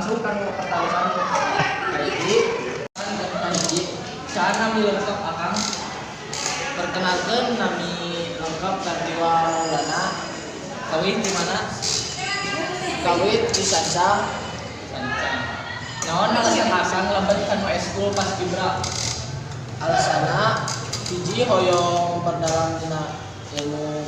Langsung kanu pertarosan nu kahiji. Kahiji, saha nami lengkap Akang? Perkenalkan, nami lengkap Kartiwa Maulana. Kawin di mana? Kawit di Sancang. Sancang. Naon alasan Akang lebet kanu eskul Paskibra? Alasana hiji, hoyong memperdalam dina ilmu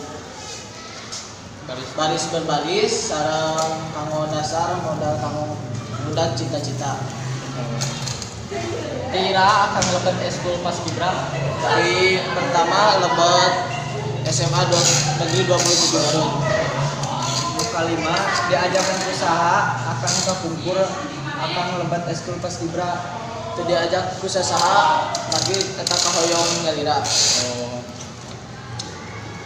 baris baris berbaris sareng kanggo dasar modal kanggo ngudag cita-cita. Ti iraha Akang lebet eskul Paskibra? Di pertama lebet SMA Negeri 27 Garut. Nu kalima, diajakan ku saha Akang kapungkur Akang lebet eskul Paskibra? Teu diajak ku sasaha, margi eta kahoyong nyalira. Oh.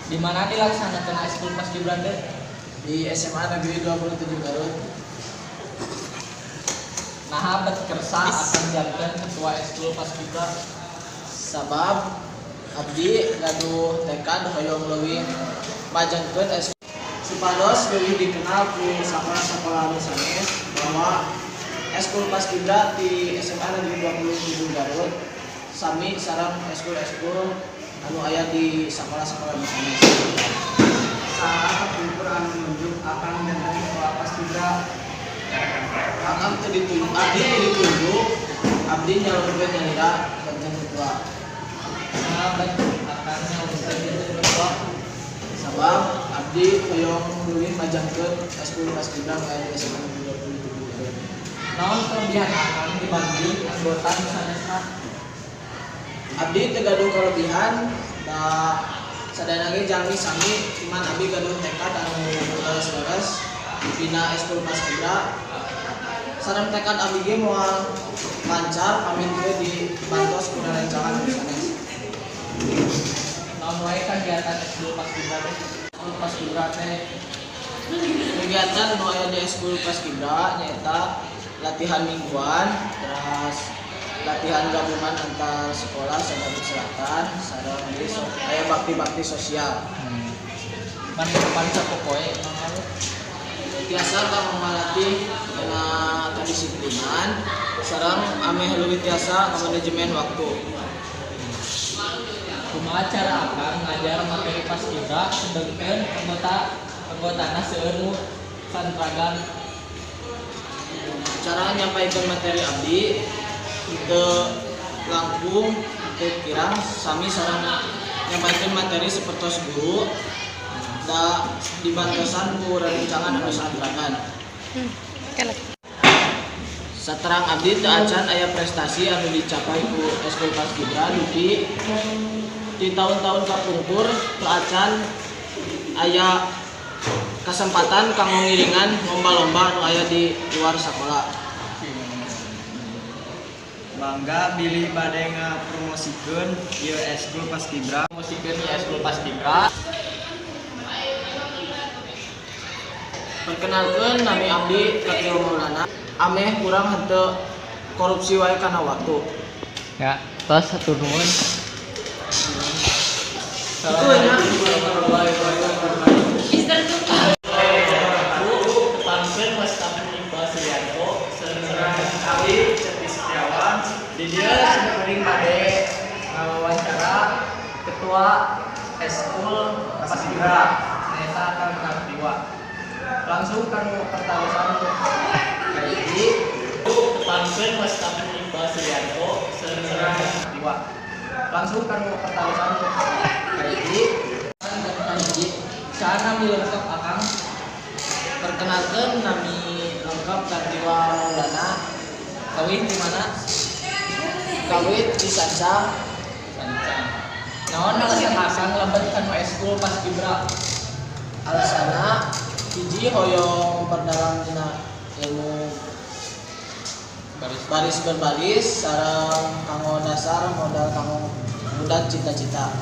Di mana dilaksanakan eskul Paskibra teh? Di SMA Negeri 27 Garut. Naha bet kersa Akang janten ketua eskul Paskibra? Sabab abdi gaduh tekad hoyong leuwih majengkeun eskul supados leuwih dikenal ku sakola-sakola anu sanes bahwa eskul Paskibra di SMA Negeri 27 Garut sami sareng eskul-eskul anu aya di sakola-sakola anu sanes. Saha kapungkur anu nunjuk Akang janten ketua Paskibra? Akang teu ditunjuk, abdi teu ditunjuk, abdi nyalonkeun nyalira janten ketua. Naha bet Akang nyalonkeun janten ketua? Sabab abdi hoyong leuwih majengkeun eskul Paskibra nu aya di SMA Negeri 27 Garut. Naon kelebihan Akang dibanding anggota nu sanesna? Abdi teu gaduh kelebihan da sadayana ge jalmi sami, cuman abdi gaduh tekad anu leres-leres dina eskul Paskibra, sareng tekad abdi ge moal lancar pami teu dibantos ku rerencangan anu sanes. Naon wae kagiatan eskul Paskibra teh? Eskul Paskibra teh? Kegiatan nu aya di eskul Paskibra nyaeta latihan mingguan, terus latihan gabungan antar sekolah sa-Garut Selatan, sareng deui aya bakti-bakti sosial. Pan sapopoe naon? Tiasa kanggo ngalatih dina kedisiplinan sareng ameh leuwih tiasa ngamanajemen waktu. Kumaha cara Akang ngajar materi Paskibra sedengkeun anggotana seueur nu santragan? Cara nyampaikan materi abdi teu langkung teu kirang, sami sareng nyampaikan materi sapertos guru, da dibantosan ku rerencangan anu saantragan. Saterang abdi teu acan aya prestasi anu dicapai ku eskul Paskibra dugi di tahun-tahun kapungkur teu acan aya kesempatan kanggo ngiringan lomba-lomba anu aya di luar sakola. Bangga bilih bade ngapromosikeun ieu eskul Paskibra. Promosikeun ieu eskul Paskibra. Perkenalkan, nami abdi Katio Maulana. Ameh kurang henteu korupsi wae kana waktu. Ya, tos, hatur nuhun. Itu nya. Warahmatullahi wabarakatuh. Tepangkeun, wasta Iqbal Suryanto sareng Abdi Cepi Setiawan. Di dieu simkuring bade ngawawancara ketua eskul Paskibra nyaeta Kang Kartiwa. Langsung kanu pertarosan nu kahiji. Tepangkeun, wasta Iqbal Suryanto sareng Kartiwa. Langsung kanu pertarosan nu kahiji. Kahiji, Saha nami lengkap Akang? Perkenalkan, nami lengkap Kartiwa Maulana. Kawin di mana? Kawit di Sancang. Sancang. Naon alasan Akang lebet kanu eskul Paskibra? Alasana hiji, hoyong memperdalam dina ilmu baris baris berbaris sareng kanggo dasar modal kanggo ngudag cita-cita.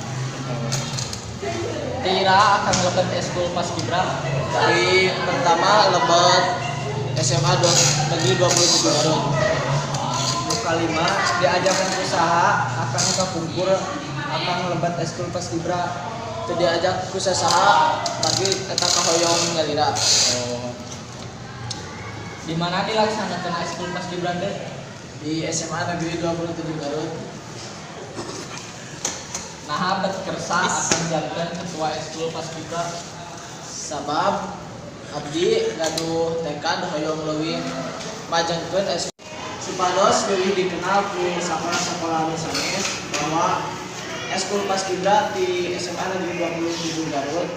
Ti iraha Akang lebet eskul Paskibra? Di pertama lebet SMA Negeri 27 Garut. Nu kalima, diajakan ku saha Akang kapungkur Akang lebet eskul Paskibra? Teu diajak ku sasaha, margi eta kahoyong nyalira. Oh. Di Di mana dilaksanakan eskul Paskibra teh? Di SMA Negeri 27 Garut. Naha bet kersa akang janten ketua eskul Paskibra? Sabab abdi gaduh tekad hoyong leuwih majengkeun supados leuwih dikenal ku sakola-sakola anu sanes bahwa eskul Paskibra di SMA Negeri 27 Garut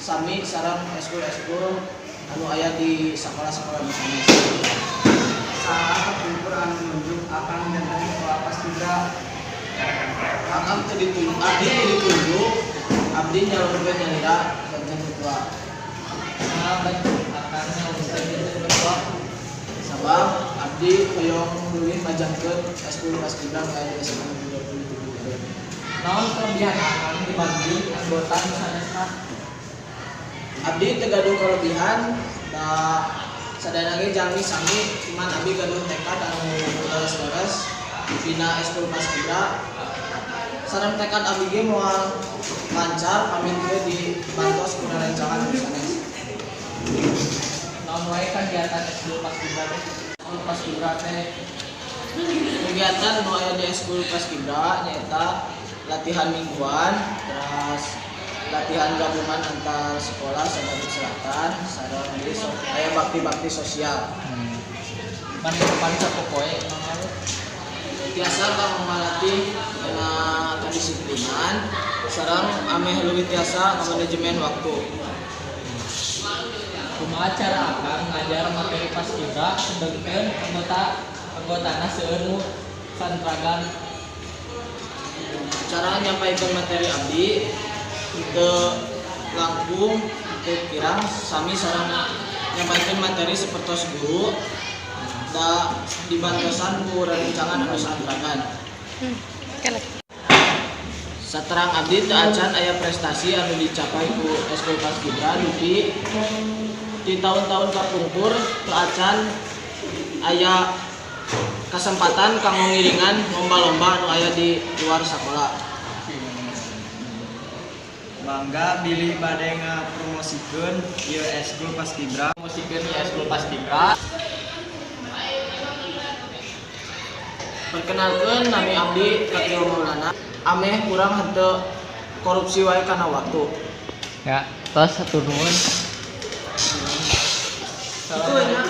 sami sareng eskul-eskul anu aya di sakola-sakola anu sanes. Saha kapungkur anu nunjuk akang janten ketua Paskibra? Akang teu ditunjuk, abdi teu ditunjuk, abdi nyalonkeun nyalira janten ketua. Naha bet akang nyalonkeun janten ketua? Sabab abdi hoyong leuwih majengkeun eskul Paskibra nu aya di SMA Negeri 27 Garut. Naon kelebihan akang dibanding anggota nu sanesna? Abdi teu gaduh kelebihan da sadayana ge jalmi sami, cuman abdi gaduh tekad anu leres-leres dina eskul Paskibra, sareng tekad abdi ge moal lancar pamit teu dibantos ku rerencangan anu sanes. Naon wae kagiatan eskul Paskibra teh? Eskul Paskibra teh? Kegiatan nu aya di eskul Paskibra nyaeta latihan mingguan, terus latihan gabungan antar sekolah sa-Garut Selatan, sareng deui sok aya bakti-bakti sosial. Pan sapopoe naon wae? Tiasa kanggo ngalatih dina kedisiplinan sareng ameh leuwih tiasa ngamanajemen waktu. Kumaha cara akang ngajar materi Paskibra sedengkeun anggotana seueur nu santragan? Cara nyampaikan materi abdi teu langkung teu kirang, sami sareng nyampaikan materi sapertos guru, da dibantosan ku rerencangan anu saantragan. Saterang abdi teu acan aya prestasi anu dicapai ku eskul Paskibra dugi di tahun-tahun kapungkur teu acan aya kesempatan kanggo ngiringan lomba-lomba anu aya di luar sakola. Mangga bilih bade ngapromosikeun ieu eskul Paskibra. Promosikeun ieu eskul Paskibra. Perkenalkeun, nami abdi Katio Maulana. Ameh kurang henteu korupsi wae kana waktu. Ya, tos, hatur nuhun. Itu nya.